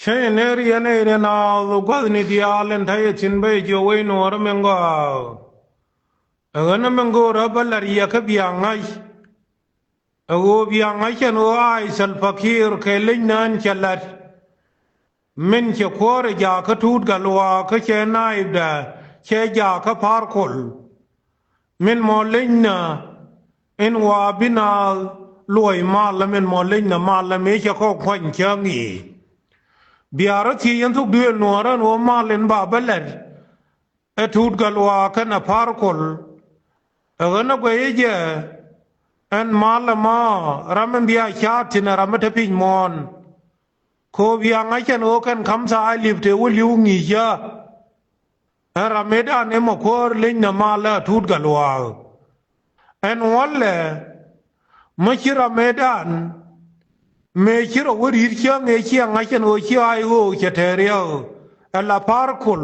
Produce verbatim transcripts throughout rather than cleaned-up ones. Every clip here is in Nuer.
Cä yɛ ner yɛn ɛ yɛn a gua̱thni diaal in ta̱yɛ thi̱n bä yɛ jiök wec nuɔɔrä min gɔaa. Ɛ ɣän ɛ min go̱o̱rä bä la̱r yɛ kä bia ŋa̱c. Ɛ ɣöö bia ŋa̱c ɛn ɣöö a i̱ Salva Kiir kɛ leny nään cɛ la̱t. Min cɛ kuäärɛ jakä Tuut Gatluak kä cɛ naipdɛ cɛ jakä Par Kuol. Min mɔ lenyna in wa bi naath luɔ̱c malä min mɔ lenyna malä mëë cɛ kɔk kuany cäŋ i̱. Bia rɔ thiec yɛn thuk duëël nuɔɔrä ɛn ɣöö mal in ba bä lɛt. Ɛ Tuut Gatluak kɛnɛ Par Kuol. Ɛ ɣän ɛ guɛc i̱ jɛ ɛn malä mɔ ram in bia ca̱a̱t thi̱n ɛ ram in te piny muɔ̱ɔ̱n. Ko̱o̱p yaŋ a cɛn ɣöö kɛn ka̱m thaay li̱p tëë wä li̱w ŋi̱i̱cä. Ɛn ram mëëdan ëë mɔ kuäär leny nɛ malä Tuut Gatluak. Ɛn wälɛ mi ci ram mëëdan mëë ci rɔ wä ri̱t cäŋ ëë ciɛ ŋa̱c ɛn ɣöö ci a i̱ ɣöö cɛ tɛɛr yɛ ɣöö ɛ la Par Kuol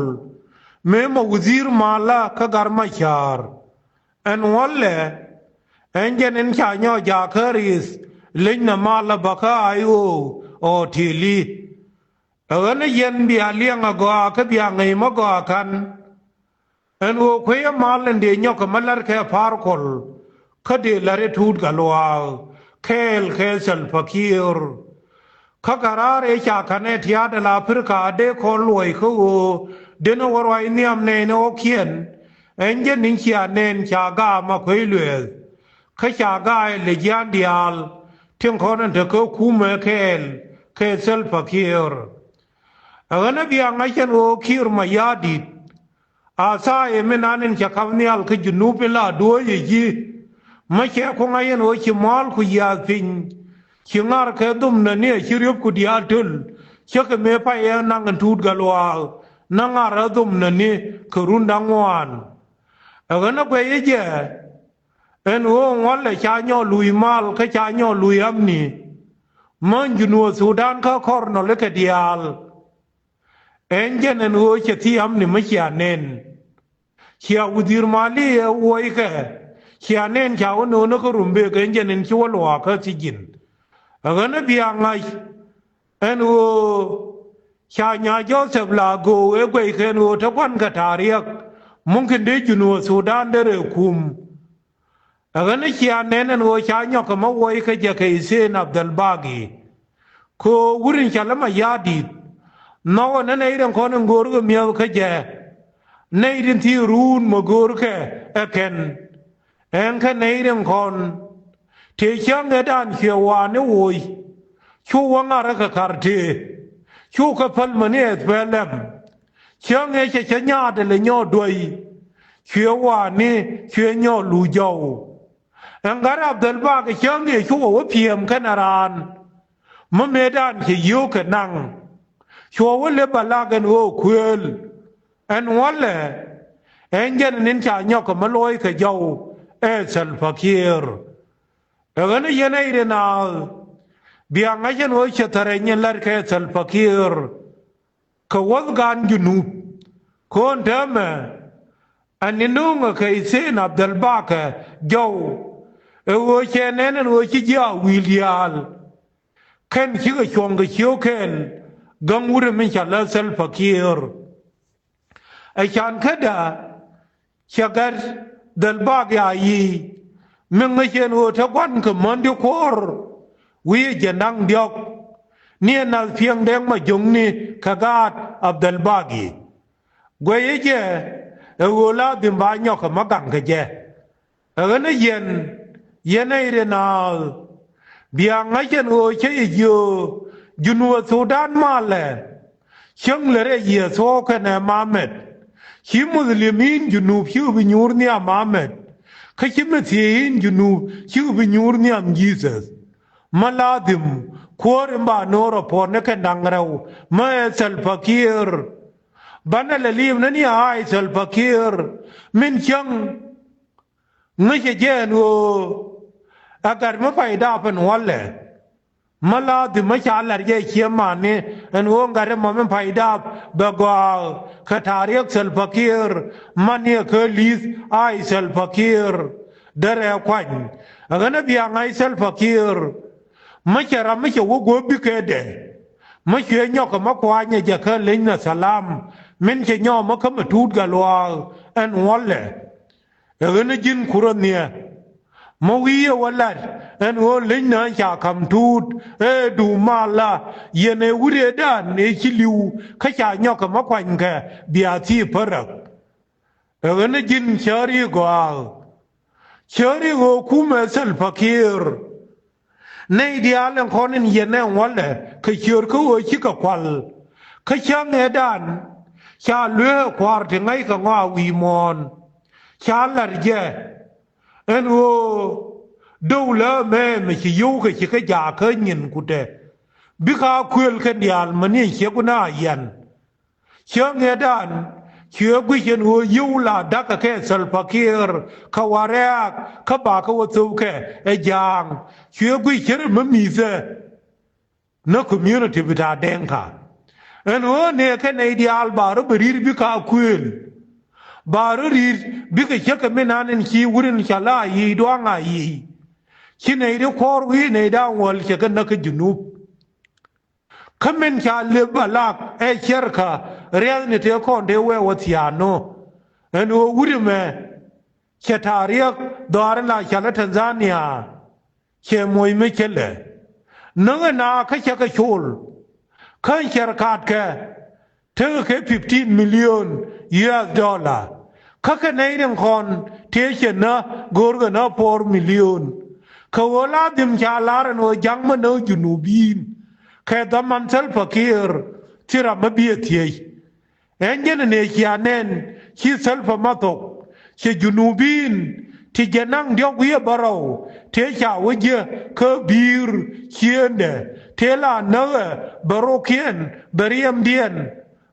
mëë mɔ wudhi̱i̱r malä kä Gat Macar. Ɛn wälɛ ɛn jɛn in ca nyɔk jakä ri̱th leny nɛ malä bä kä a i̱ ɣöö ɣɔɔ tëëli. Ɛ ɣän ɛ yɛn bia liɛŋ agɔaa kä bia ŋäc mi gɔaa ka̱n. Ɛn ɣöö kuecä mal in dee nyɔk kɛ mi la̱rkɛ Par Kuol kä dee la̱r i̱ Tuut Gatluak kɛɛl kɛ Salva Kiir. Kä kɛ raar ëë ca ka̱n ɛ tia̱a̱t ala Aprika dee kɔn luɔ̱c kä ɣöö dee ni wä ruac nhiam nɛɛni ɣɔ̱kiɛn. Ɛn jɛ ni̱n cia nɛn ca gaam a kuec luɛɛth. Kä ca ga̱a̱c lɛ jia̱a̱n diaal tin kɔn in te kä kumɛ kɛɛl kɛ Salva Kiir. Ɛ ɣän ɛ bia ŋa̱c ɛn ɣöö Kiir Mayardit. A thaayɛ min an in cɛ kap nhial kä Junub in la duɔ̱ɔ̱cɛ ji̱. Mä cɛ ku ŋa̱c ɛn ɣöö ci mua̱a̱l ku yiaath piny. Ci ŋa̱r kɛ dhom näni ɛ ci riöp ku diaal töl. Cä kɛ mëë pay ɛ naŋ in Tuut Gatluak. Nä ŋa̱r ɛ dhom näni kɛ run da̱ŋ ŋuan. Ɛ ɣän ɛ guɛc i̱ jɛ. Ɛn ɣöö ŋuɔ̱lɛ ca nyɔk luc mal kä ca nyɔk luc amni. Mä Junub Thudan kä kɔr nɔlikɛ diaal. Ɛn jɛn ɛn ɣöö cɛ thi̱i̱ amni mi cia nɛn. Cia wudhi̱i̱r mali ɛ wuɔckɛ. Cia nɛn ca wä no̱o̱ŋ kä Rumbek ɛn jɛn ɛn ci wä luaak kä thi̱ji̱n. Ɛ ɣän ɛ bia ŋa̱c. Ɛn ɣöö ca nya Jothɛp la göök ëë guɛckɛ ɛn ɣöö te gua̱nkɛ ta̱a̱ riäk. Mumkin dee Junub Thudan derɛ kum. Ɛ ɣän ɛ cia nɛn ɛn ɣöö ca nyɔk kɛ mä wuɔc kä jɛ kɛ Ithen Abdel Bagi. Kɛ ɣöö wut in ca lä Mayardit. Nhɔk ɛn ɛ nɛy rin kɔn in go̱o̱r kɛ mi̱eth kä jɛ. Nɛy rin thiëëk ruun mɛ go̱o̱r kɛ ɛ kɛn. Ɛn kä nɛy rin kɔn. Tëë cäŋ ëëdan cuɛ wa̱a̱ ni woc. Cu wä ŋa̱rä kɛ kar tëë. Cu kɛ päl mäni ɛ thuɛɛl ɛm. Cäŋ ëë cɛ cä nyaatdɛ lɛ nyɔɔk duäc. Cuɛ wa̱a̱ ni cuɛ nyɔɔk luc jɔw. Ɛn gat Abdel Bak cäŋ ëë cu wä wä piɛɛm kɛnɛ raan. Mä mëëdan cɛ yio̱o̱k kɛ naŋ. Cuɔ wä lep a lak ɛn ɣöö kuëël. Ɛn wälɛ. Ɛn jɛn ɛn in ca nyɔk kɛ mä luɔc kɛ jɔw. Ɛ Salva Kiir. Ɛ ɣän ɛ yɛn ɛ i̱ ri naath. Bia ŋa̱c ɛn ɣöö cɛ thärɛ nyin la̱t kɛ Salva Kiir. Kɛ wäth gan Junub. Ko̱n täämɛ. Ɛn ni nuŋɛ kɛ Ithen Abdel Bak kɛ jɔw. Ɛ ɣöö cɛ nɛn ɛn ɣöö ci ji̱ a wi̱i̱l diaal. Kɛn cikɛ cuɔ̱ŋ kɛ cio̱k kɛl. Ga̱ŋ wurɛ min ca lä Salva Kiir. Ɛ can käda cɛ gat dhɛl bak ya yic. Mi ŋäc ɛn ɣöö te gua̱n kɛ mändi kuɔ̱r wi̱i̱ jɛ naŋ diɔ̱k. Ni ɛ nath piɛŋ dɛŋ ma jo̱ŋni kɛ gaat Abdel Bak yic. Guɛyɛ jɛ ɛ ɣöö la dhim ba nyɔk kɛ ma gaŋ kɛ jɛ. Ɛ ɣän ɛ yɛn, yɛn ɛ i̱ ri naath. Bia ŋa̱c ɛn ɣöö cä yɛ jiöö Junub ɛ Thudan malɛ. Cäŋ lɛ rɛy yiëë thuɔ̱ɔ̱k kɛnɛ mamɛt. Ci Muslim in Junub cikɛ bi nyuur nhiam mamɛt. Kä ci mi thiee in Junub cikɛ bi nyuur nhiam Jesus. Mä la dhim kuäär in ba no̱o̱r ɛ puɔ̱t ni kɛn da̱ŋ rɛw mä ɛ Salva Kiir. Banɛ lɛ liim ni ni a i̱ Salva Kiir min cäŋ. Ŋäcɛ jɛ ɛn ɣöö ɛ gat mi pay dap ɛn wälɛ. Mä la dhim mä ca la̱r jɛ ciɛ mani ɛn ɣöö gat ɛmɔ mi pay dap bɛ gɔaa kɛ ta̱a̱ riɛk Salva Kiir mani ɛ kä li̱th a i̱ Salva Kiir. Derɛ kuany ɛ ɣän ɛ bia ŋa̱c Salva Kiir. Mä cɛ ram mi cɛ wä guäp bikɛ dɛ. Mi cuɛ nyɔk kɛ mi kuanyɛ jɛ kä leny ni thalam min cɛ nyɔk mi kä mi tuut gat luaak ɛn ŋuɔlɛ. Ɛ ɣän ji̱n kurä nhiɛ mi wi̱i̱ ɛ wä lat ɛn ɣöö leny ni ca ka̱m tuut ɛ duŋ malä. Yɛn ɛ wut ëëdan ëë ci li̱w kä ca nyɔk kɛ mi kuanykɛ bia thiëë päräk. Ɛ ɣän ji̱n cäär i̱ gɔaa. Cäär i̱ ɣöö kumɛ Salva Kiir. Nɛy diaal ɛn kɔn in yɛn ɛ ŋuɔlɛ kɛ ciöör kä ɣöö cikɛ kual. Kä cäŋ ëëdan ca lueek ɛ kua̱r ti ŋa̱ckɛ ŋɔak wi̱i̱ muɔ̱ɔ̱n. Ca la̱r jɛ ɛn ɣöö dɔw lä mɛ mɛ ci yio̱w kɛ ci kä jaak kä nyin kutɛ. Bikɛ a kuël kɛn diaal mäni ciek wun a yɛn. Cäŋ ëëdan cuɛ guic ɛn ɣöö yio̱w la da̱kɛ kɛ Salva Kiir kɛ Warɛɛk kä bakɛ wä thöpkɛ ɛ ja̱a̱ŋ. Cuɛ guic cärɛ mi mi̱thɛ ni community bi ta̱a̱ Dɛŋka. Ɛn ɣöö nɛɛkɛ nɛy diaal ba rɔ bi ri̱t bikɛ a kuëël. Ba rɔ ri̱t bikɛ cäkɛ mi nan in ci wut in ca la a yiëë dua̱ŋ a yiëë. Ci nɛy di kɔr wi̱i̱ nɛy da̱ŋ wäl cɛ kɛ näk kä Junub. Kä min ca lëp a lak ɛ cärkä ria̱thni tëë kɔn tëë wee wä thia̱a̱n nɔ. Ɛn ɣöö wut ɛmɛ cɛ ta̱a̱ riäk dhɔaar in la cäl ɛ Tanzania. Cɛ moc mi cälɛ näk ɛ na kä cä kɛ col. Kä cärkatkɛ tekɛ kɛ fifteen million U S dollar. Kä kɛ nɛy rin kɔn tëë cɛ nä go̱o̱rkɛ nä four million. Kɛ ɣöö la dhim ca lar ɛn ɣöö ja̱ŋ mä näk Junubiin kɛ dhaman Salva Kiir thil ram mä bi ɛ thiec. Ɛn jɛn ɛ nëë cia nɛn ci Salva Mathok cɛ Junubiin ti jɛ naŋ diɔ̱k wi̱i̱ ɛ bärɔw tëë ca wä jiɛ kä bi̱i̱r ciëëndɛ tëë la näk ɛ bɛ ro̱kiɛn bɛ riɛmdiɛn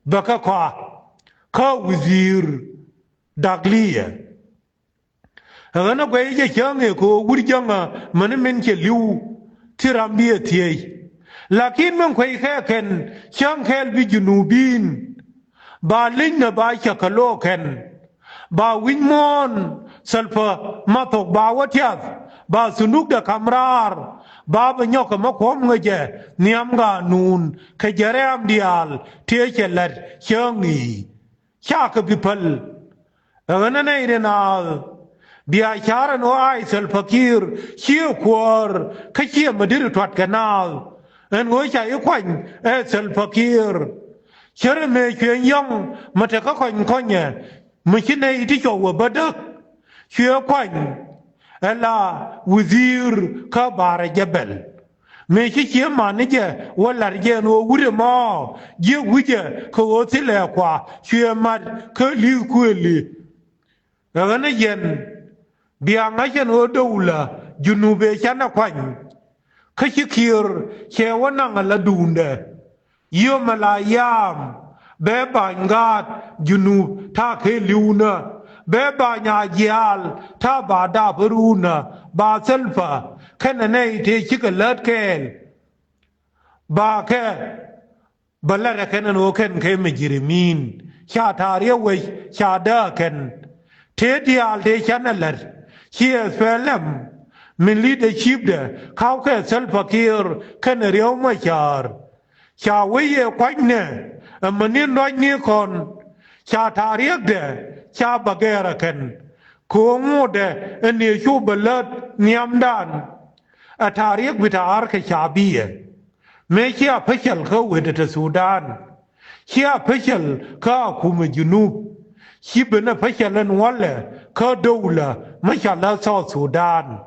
bɛ kɛ kɔa. Kä wi̱dhi̱i̱r da̱k li̱i̱ ɛ. Ɛ ɣän ɛ guɛy jɛ cäŋ ëë kɛ ɣöö wur jäŋä mäni min cɛ li̱w. Thil ram bi ɛ thiec. Lakin min kueckɛ kɛn cäŋ kɛɛl bi Junubiin ba leny ni ba cä kɛ lo̱o̱k kɛn. Ba wi̱c muɔ̱ɔ̱n Salva Mathok ba wä tiath ba thundukdɛ ka̱m raar. Ba bɛ nyɔk kɛ mä kuɔ̱m ŋäcɛ nhiam ga̱a̱nuun kɛ jɛ rɛ̈ɛ̈m diaal tëë cɛ la̱t cäŋ i̱. Cakɛ bi päl. Ɛ ɣän ɛ nɛy ri naath bia ca̱r ɛn ɣöö ay Salva Kiir ciɛ kuäär kä ciɛ mi deri tuatkɛ naath. Ɛn ɣöö ca i̱ kuany ɛ Salva Kiir. Cärɛ mëë cuëny yɔ̱ŋ mi te kä kɔny kɔnyɛ mi ci nɛy ti cɔw ɛ bädäk. Cuɛ kuany ɛ la wi̱dhi̱i̱r kä Baarɛ Jɛbɛl. Mëë ci cië mani jɛ wä la̱r jɛ ɛn ɣöö wut ɛmɔ jiäk wi̱cɛ kɛ ɣöö thilɛ kua cuɛ mat kä li̱th kuëëli. Ɛ ɣän ɛ yɛn bia ŋa̱c ɛn ɣöö dɔwlä Junub ëë canɛ kuany. Kä ci Kiir cɛ wä naŋ ala duundɛ. Yom ala yam bɛ ba̱ny gaat Junub ta̱a̱ kɛ li̱wnä. Bɛ ba̱ny a jiaal ta̱a̱ ba dap ɛ ruunä ba Salva kɛnɛ nɛy tëë cikɛ lät kɛɛl. Ba kɛ bä lɛt ɛ kɛn ɛn ɣöö kɛn kɛ mɛ ji̱ ri mi̱i̱n ca ta̱a̱ riɛw wec ca dääk kɛn. Tëë diaal tëë canɛ lät ci S P L M min leadershipdɛ ka̱wkɛ Salva Kiir kɛnɛ Riek Machar. Ca wec yɛ kuanynɛ ɛmɛ ni nɔcni kɔn. Ca ta̱a̱ riɛkdɛ ca bä gɛɛr ɛ kɛn. Kɛ ɣöö ŋotdɛ ɛ nëë cu bɛ lät nhiamdan. Ɛ ta̱a̱ riɛk bi ta̱a̱ a̱r kɛ ca biɛ. Mëë cia pecäl kä wetdɛ te Thudan. Cia pecäl kä akumɛ Junub. Ci ben ɛ pecäl ɛn wälɛ kä dowlä mi ca lä South Sudan.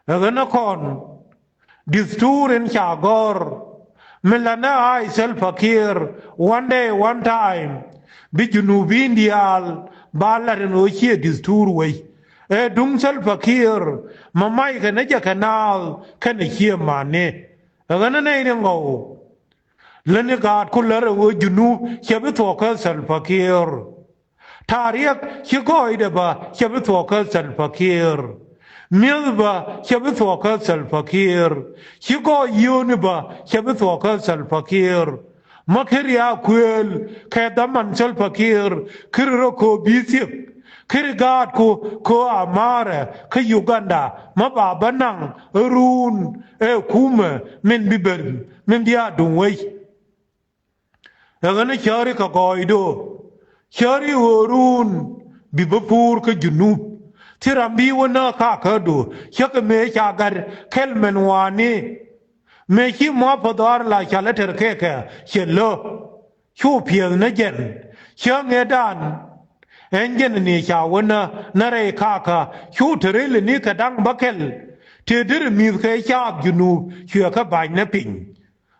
Ɛ ɣän ɛ kɔn. Dustur in ca gɔ̱r mi la nɛ ay Salva Kiir one day one time. Bi Junubin diaal ba lat in ɣöö ciɛ dustur wec. Ɛ duŋ Salva Kiir ma mackɛ ni jɛ kɛ naath kɛnɛ ciɛ mani. Ɛ ɣän ɛ nɛy ni ŋɔw. Lätni gaatku lär ɛ ɣöö Junub cɛ bi thuɔ̱k kä Salva Kiir. Ta̱a̱ riɛk ci gɔɔydɛ bä cɛ bi thuɔ̱k kä Salva Kiir. Mi̱eth bä cɛ bi thuɔ̱k kä Salva Kiir. Ci gɔɔy yio̱o̱ni bä cɛ bi thuɔ̱k kä Salva Kiir. Mä keri a kuëël kɛ dhaman Salva Kiir keri rɔ köö bi thiek. Keri gaatku köö a ma̱a̱rɛ kä Uganda mä ba bä naŋ ruun ɛ kumɛ min bi ben min bi a duŋ wec. Ɛ ɣän cääri kɛ gɔɔydu, cääri ɣöörun bi bä puur kä Junub. Thil ram bi wä nääk kakädu, cä kɛ mëë ca gat kɛl mɛn wa̱a̱ni. Mëë ci mua̱a̱ päth ɣɔ̱a̱r la ca lɛ tɛr kɛkɛ cɛ lö. Cu piɛth ni jɛn, cä ŋetdan. Ɛn jɛn ni ca wä nä, nä rɛy kakä, cu te ril ni kɛ da̱ŋ bäkɛl. Tëë derɛ mi̱th kɛ caath Junub, cuɛ kɛ ba̱ny ni piny.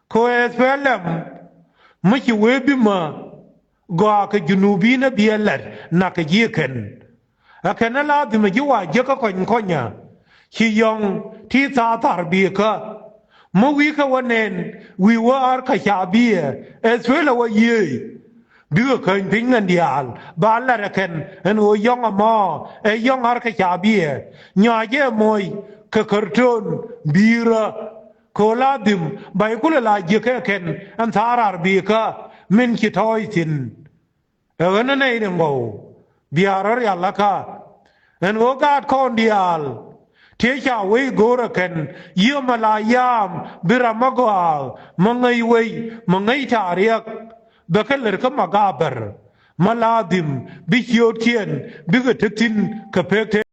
Kɛ ɣöö S P L M mi ci wee bi mä gɔaa kɛ Junubin ɛ bi ɛ lɛt nak kɛ ji̱ ɛ kɛn. Ɛ kɛn ɛ la dhimɛ ji̱ wa jiäkä kɔny kɔnyä. Ci yɔ̱ŋ ti thaar thar bikä. Mi wi̱i̱ kɛ wä nɛn wi̱i̱ wä ar kä ca biɛ ɛ thuël ɛ wä yiëë. Bikɛ käny piny ŋän diaal ba lat ɛ kɛn ɛn ɣöö yɔ̱ŋ ɛmɔ ɛ yɔ̱ŋ ar kä ca biɛ. Nyɔac ɛ moc kɛ kärton bi̱i̱rä. Kɛ ɣöö la dhim ba i̱ kulɛ la jiäkä ɛ kɛn ɛn thaar ar bikä min ci tɔ̱ɔ̱c thi̱n. Ɛ ɣän ɛ nɛy rin gɔw bia rɔ rial ɛ kä. Ɛn ɣöö gaat kɔn diaal tëë ca wec go̱o̱rä kɛn yiëë mɛ la yaam bi ram mɛ gɔaa mɛ ŋäc wec mɛ ŋäc ta̱a̱ riäk. Bɛ kɛ lät kä mɛ gaabär mɛ la dhim bi ciöötkiɛn bikɛ te thi̱n kɛ pek te.